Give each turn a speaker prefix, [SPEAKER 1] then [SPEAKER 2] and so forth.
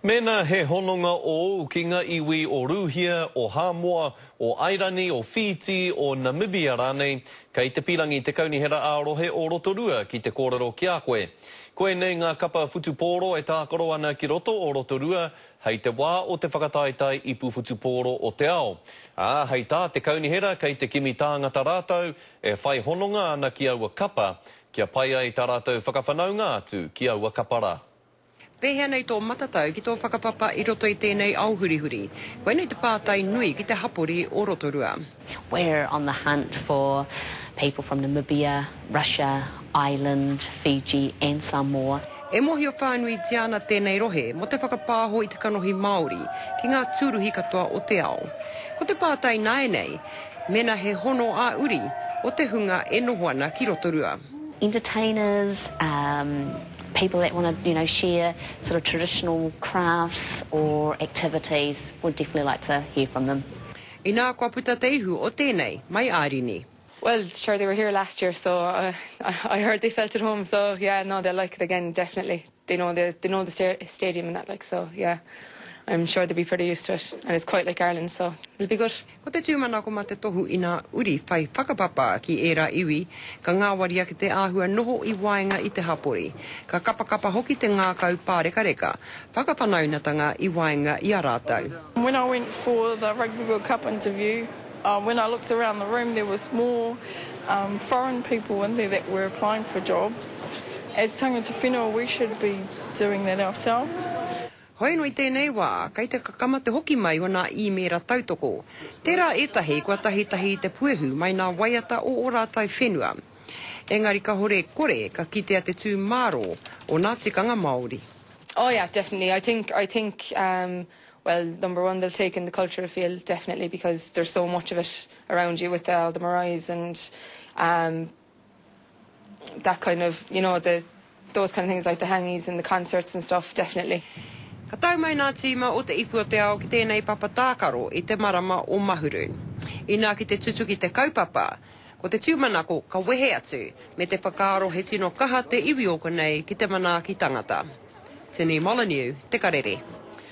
[SPEAKER 1] Mēnā he hononga ōu ki ngā iwi o Rūhia, o Hāmoa, o Airani, o Whītī, o Namibia rānei, kei te pīrangi te Kaunihera ā-Rohe o Rotorua ki te kōrero ki a koe. Koinei ngā kapa whutupōro e tākaro ana ki roto o Rotorua hei te wā o te whakataetae ipu whutupōro o te ao. Ā, hei tā te Kaunihera kei te kimi tāngata rātou e whai hononga ana ki aua kapa kia pai ai tā rātou whakawhanaunga atu ki aua kapa rā.
[SPEAKER 2] Pēhea nei tō matatau ki tō whakapapa i roto i tēnei ao hurihuri? Koinei te pātai nui ki te hapori o Rotorua.
[SPEAKER 3] We're on the hunt for people from Namibia, Russia, Ireland, Fiji and Samoa.
[SPEAKER 2] E mōhio whānuitia ana tēnei rohe mō te whakapāho i te kanohi Māori ki ngā tūruhi katoa o te ao. Ko te pātai nāianei, mēnā he hono ā-uri o te hunga e noho ana ki Rotorua.
[SPEAKER 3] Entertainers, um, people that want to, you know, share sort of traditional crafts or activities, would definitely like to hear from them.
[SPEAKER 2] Inā kua puta te ihu o tēnei, mai Airini.
[SPEAKER 4] Well, sure they were here last year so uh, I heard they felt at home so yeah, no, they'll like it again, definitely. They know the, they know the stadium and that like so yeah. I'm sure they'll be pretty used to it and it's quite like Ireland so it'll be good.
[SPEAKER 2] Ko te tūmanako mā te tohu i ngā uri whai whakapapa ki ērā iwi, ka ngāwari ake te āhua noho i waenga i te hapori, ka kapakapa hoki te ngākau pārekareka, whakawhanaunatanga i waenga i a rātou.
[SPEAKER 5] When I went for the Rugby World Cup interview, when I looked around the room there was more foreign people in there that were applying for jobs. As tangata whenua we should be doing that ourselves.
[SPEAKER 2] Hoi anō i tēnei wā, kei te kakama te hoki mai o nā īmēra tautoko. Tērā ētahi kua tahitahi i te puehu mai nā waiata o ō rātou whenua. Engari kahore kore ka kitea te tū mārō o nā tikanga Māori.
[SPEAKER 4] Oh yeah, definitely. I think, I think, um, well, number one, they'll take in the cultural feel, definitely, because there's so much of it around you with all the maraes and, um, that kind of, you know, the, those kind of things like the hangis and the concerts and stuff, definitely.
[SPEAKER 2] Ka tau mai nā tīma o Te Ipu o te Ao ki tēnei papa tākaro i te marama o Mahuru. Inā ki te tutuki te kaupapa, ko te tūmanako ka wehe atu, me te whakaaro he tino kaha te iwi o konei ki te manaaki tangata. Tini Molyneux, Te Karere.